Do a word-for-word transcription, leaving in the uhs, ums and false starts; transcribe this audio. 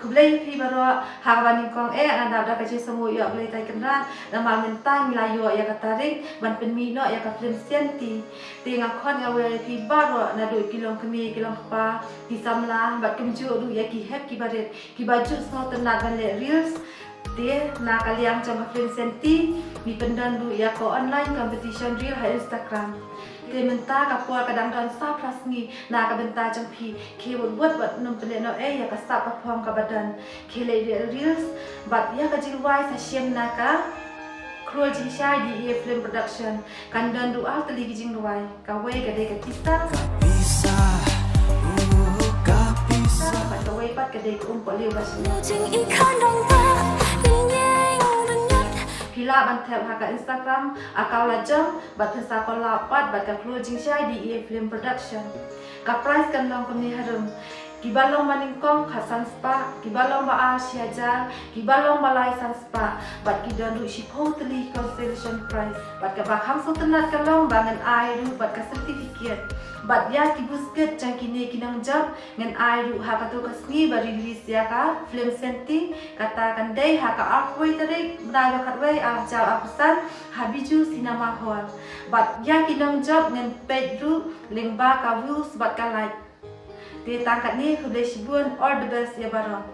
Khublei ïa phi baroh ha kaba nyngkong eh nga dap da ka jingsngewnguh ïa U Blei Trai Kynrad namar mynta ngi la ïoh ïa ka tarik ban pynmih noh ïa ka film Sianti. Te nga khot nga wer ïa phi baroh naduh ki long kmie ki long kpa, ki samla bad kumjuh ruh ïa ki hep ki barit kiba ju sngewtynnat ban leh reels. Te na ka liang jong ka film Sianti ngi pyndon ruh ïa ka online competition reel ha Instagram. Te mynta ka por ka dang don sa phra sngi na ka bynta jong phi, khie wut wut bad nym pynlehnohei ïa ka sap ka phong kaba don. Khie leh re- reels bad ïa ka jingrwai sa shim na ka Khrul Jingshai D E A Film Production. Kan don ruh ar tylli ki jingrwai. Kawei ka dei ka Pisa. Pisa, uh, ka Pisa. Bad kawei pat ka dei ka Um Pohliew Ba Shlur. Jing i khan dong ta, ding yeng ding yut. Phi lah ban thep ha ka Instagram account la jong bad phin sa collab pat bad ka Khrul Jingshai D E A Film Production. Ka prize kan long kumne harum. Kiba long ba nyngkong khatsan spah, kiba long ba ar shi hajar, kiba long ba lai san spah, bad ki don ruh shiphew tylli consolation prize. Bad kaba kham sngewtynnat ka long ba ngan ai ruh bad ka certificate. Bad ïa ki buskit jong kine ki nongjop ngan ai ruh ha kato ka sngi ba release ïa ka film Sianti, kata kan dei ha ka arphew tarik bnai ba khatwei arhajar arphew san ha Bijou Cinema Hall. Bad ïa ki nongjop ngan peit ruh lyngba ka views bad ka like. Te tang katne, khublei shibun, all the best ïa baroh.